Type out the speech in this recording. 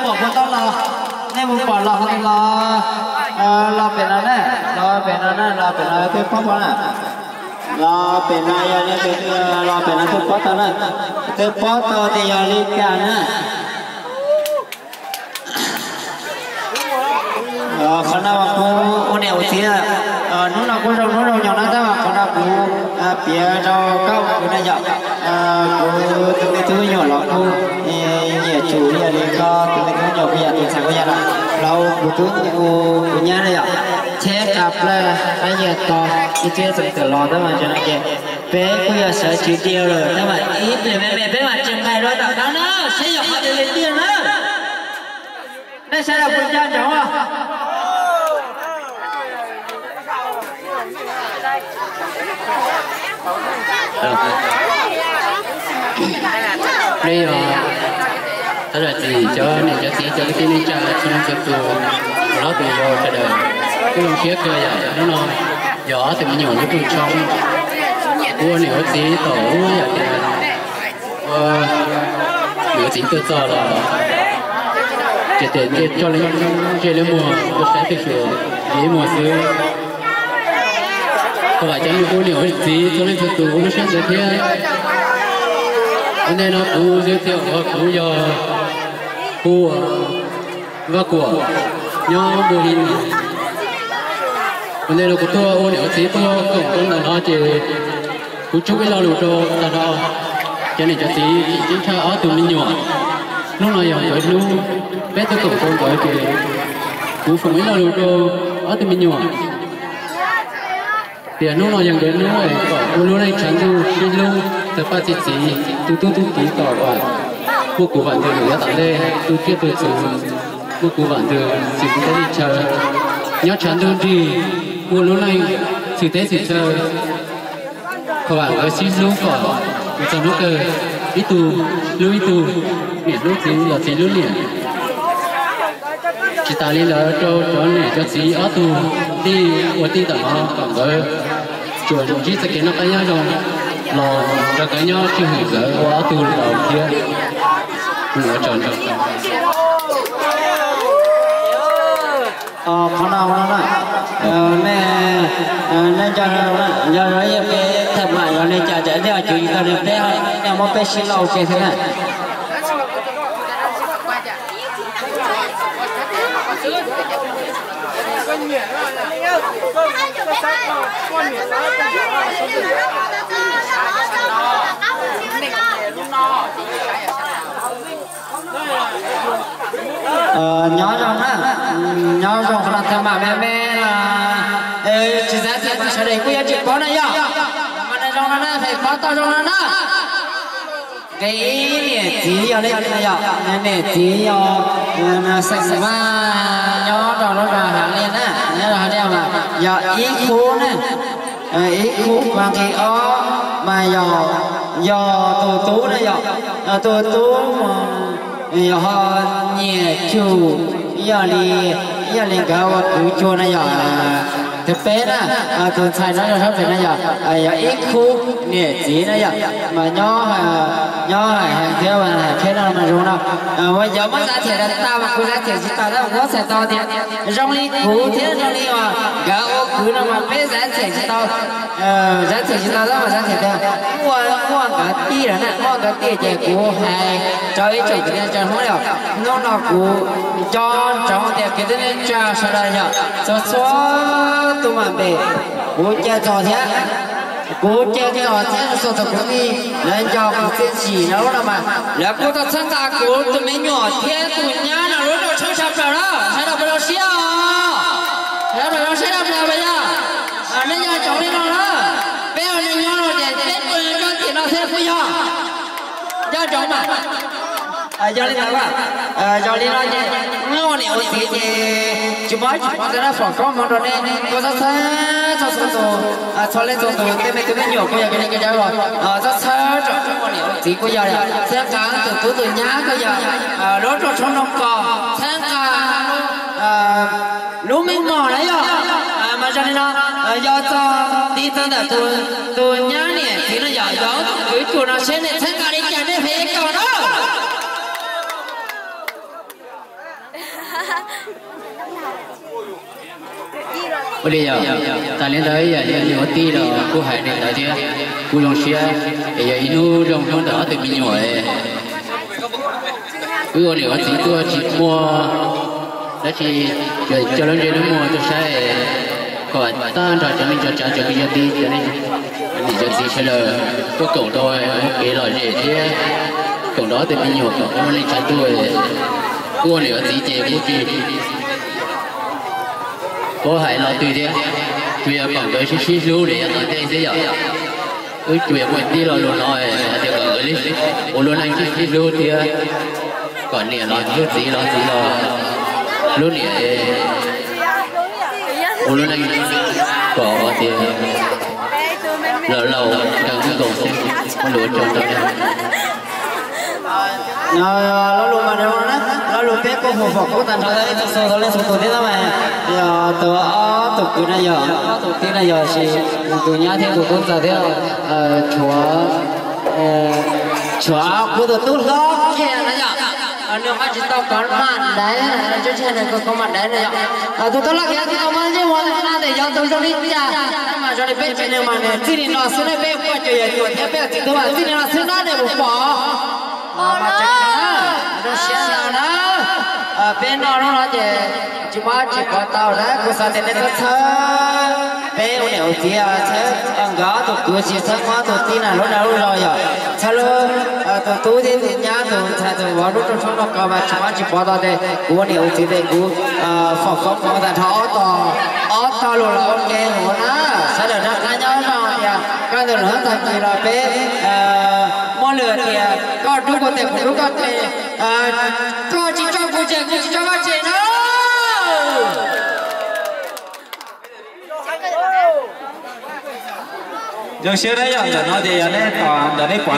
Pom puas tau los, nej mus pom los ho los, los pem no na, los pem no na, los pem no twb pob pob na. Los pem no yog nej pem, los pem no twb pob tau na, twb pob tau tias yog li cas na. Qhov no mas kuv ua niam ua txiv, hnub no kuj zoo hnub zoo nyoog no tab mas qhov no kuv piav rau koj ua kwv na yom. Kuv tus me tub me nyuam los kuj nyiam tsum ib yam li koj tus me tub me nyuam kuj yog tus ntxhais kuj yog los kuv tub kuv nyab na yom. Cheb qas plawg qab yias to ib txwm txeem tawm los tab mas ntawm no ces peb kuj yog sawv tswv diav lawm tab mas ib pliag me me peb mam tseem nqaim rau tom qab na, saib yog qhov twg li tiag na. Nej sawv daws puas nco ntsoov? Peb yog thov zam txim cov niam cov txiv cov kwv tij neej tsa txhua leej txhua tus, hlob tus yau sawv daws, kuj zoo siab kawg yom. Hnub no yog ob tug me nyuam lub rooj tshoob, kuv ua niam ua txiv thaum ub yom tias ua niam ua txiv tuaj txog los ces tes ntsej coj li ntsej li muag tuaj saib tej xyuas ib muag xwb. Thov vam cov niam ua niam ua txiv txhua leej txhua tus ua lub siab ntev thiab. Ua ntej no kuv xwb thiab uas kuv yog Pub Vaj Kuam nyob Npua Hli. Ua ntej no kuv tuaj ua niam ua txiv tuaj koom rau ntawm no ces kuv tso ib lo lus rau tag nrho cov niam cov txiv, tseem ceeb tshaj ob tug me nyuam. Hnub no yog nkawd hnub peb tuaj koom rau nkawd ces kuv foom ib lo lus rau ob tug me nyuam tias hnub no yog nkawd hnub kom ua lub neej tshav ntuj sib hlub, txawj pab txi txiv, tu tub tu kiv kom muaj kuv vam ntxwg lawm yav tom ntej, tu tsiaj tu txhu, muaj kuv vam ntxwg txwm teb li chaw, nyob tshav ntuj nrig, ua lub neej txwm teb txwm chaw. Thov vam nkawd sib hlub kom mus txog hnub kawg, ib tug hlub ib tug, niam hlub txiv los txiv hlub niam. Tsis tas li ntawd rau cov niam cov txiv ob tug tij ua tij ntawm no kom nkawd tsuas ntsib txoj kev noj qab nyob zoo los nrog nkawd nyob tswj hwm nkawd ua ob tug laus thiab. Kuv ua tsaug ntau. Qhov no na, nej nco, nco yog peb tham mam los nej cas cas thiaj cuv tsis tau li peb, nej muab peb sib lauj ua ke xwb na. Nyob zoo na, nyob zoo qhov no tham mam me me los tsis xav txhais tus sawv daws kuj yuav tsis paub na yog. Mas nws zoo no na, hais paub tau zoo no na. Nqe ib, niam txiv yog li yog, niam txiv yog xeem Vaj nyob rau lub zos Hav Liaj na, nyob rau Hav Liaj mas yog ib khub na, ib khub mas nqe ob mas yog, yog tus tub na yog, tus tub yog ho nyiam tsum ib yam li, ib yam li nkawd ua kwv cuag na yog. Tus peb na, tus ntxhais no yog sab pem na yog, yog ib khub niam txiv na yog, mas nyob, nyob hais heev thiab mas hais thiab no mas zoo no. Ua yog muab xav thiam tas mas kuv xav thiam tsis tau tab kuv xav tau tias zoo li kuv thiab zoo li uas nkawd ua kwv no mas peb xav thiam tsis tau. Xav thiam tsis tau tab mas xav thiam tias muaj, muaj nkawd tij lawm na, muaj nkawd tij ces kuv hais rau ib tsoom kwv tij neej tsa Hmoob yog hnub no kuv nco ntsoov tias kwv tij neej tsa sawv daws yog txhua txhua tus mam npem kuv cia txog thiab. Kuv cia txog thiab txhua txhua tus kwv tij lawv nco kuv txiaj tsim no lub no mas lawv kuj tau txhawb nqa kuv tus me nyuam thiab tus nyab no lub rooj tshoob sab plaws na. Sawv daws puas zoo siab os? Sawv daws puas zoo siab dab plaws puas yog? Nej nco ntsoov li no na, peb ua neej nyob no ces peb ua neej nyob tim no thiab puas yog? Nco ntsoov mas. Yog li ntawd, yog li no ces ua niam ua txiv ces tsis muaj tsis muaj ntawd na, foom koob hmoov rau nej, txhua txhua tus, txhua leej txhua tus tej me tub me nyuam kuj yog kev li kev cai los txhawb txhawb rau ua niam ua txiv kuj yog, txhawb nqa tus tub tus nyab kuj yog, lub rooj tshoob no kos txhawb nqa lub meej mom na yog. Mas yog li no, yog txog nti txog ntawm tus nyab niam txiv no yog, yog tus kwv cuag no seb nej txhawb nqa li cas nej feem kaum na. Ua li yog, tas li ntawd yog yog ua tij los kuj hais li ntawd thiab, kuj zoo siab es yog ib hnub zoo hnub ntawm ob tug me nyuam, wb ua niam ua txiv tuaj tsis muaj dab tsi, coj lub ntsej lub muag tuaj saib kom tag nrho cov neej cov tsav cov kwv cov tij, cov niam cov txiv sawv daws tuaj koom tau ua kev lom zem thiab koom nrog ob tug me nyuam kom ua neej tshav ntuj. Wb ua niam ua txiv ces kuj tsis paub hais lo twg thiab, tsuas yog kom nkawd sib sib hlub li yog tom ntej xwb yom. Wb tsuas yog muaj tib lo lus no hais tias kom nkawd ua lub neej sib sib hlub thiab kom niam los hlub txiv los txiv los hlub niam, ua lub neej kom ua tias laus laus nkees nkaus xwb. Ua lus ua tsaug ntau. Lo lus mas, lo lus peb kuj foom foom koob tag nrho ib tug xu tau leej txhua tus thiab na mas, yog tus ob tug kwv na yog ob tug tij na yog sis tus nyab thiab tus tub ntxawg thiab, tshuav, tshuav kuv tus tub hlob kiag na yom, nws ho tsis tau kov maj daiv, tsis ntshe nws kov maj daiv na yom. Tus tub hlob kiag tsis tau muaj ntsej muag na tes yog tus zoo li cas mas zoo li peb tsev neeg mas nws txij li no xwb na, peb poj cuag yawg cuag thiab peb txiv tub mas txij li no xwb na, nej puas pom? Zoo siab ntau na. Peb noj hnub no ces tsis muaj dab tsi pov tau na, kuv xav tias nej txhawb txhawb peb ua niam ua txiv, txhawb nkawd ob tug kwv tsis txhawb muab tus tib na lub dag lub zog yom, txhawb lub tus tub thiab tus nyab tus ntxhais tus vauv lub rooj tshoob rooj kos mas tsis muaj dab tsi pov tau tes kuv ua niam ua txiv tes kuv foom koob hmoov tag nrho ob tog, ob tog lus los ua ke hauv na, sawv daws rov qab nyob zoo tias kaj ntug lwm hnub tag kis los peb muaj lwm tias koj rub kuv tes kuv rub koj tes, koj tsis tso kuv tseg kuv tsis tso koj tseg na. Zoo siab na yom, ntawm no ces yog nej tos ntawm nej pom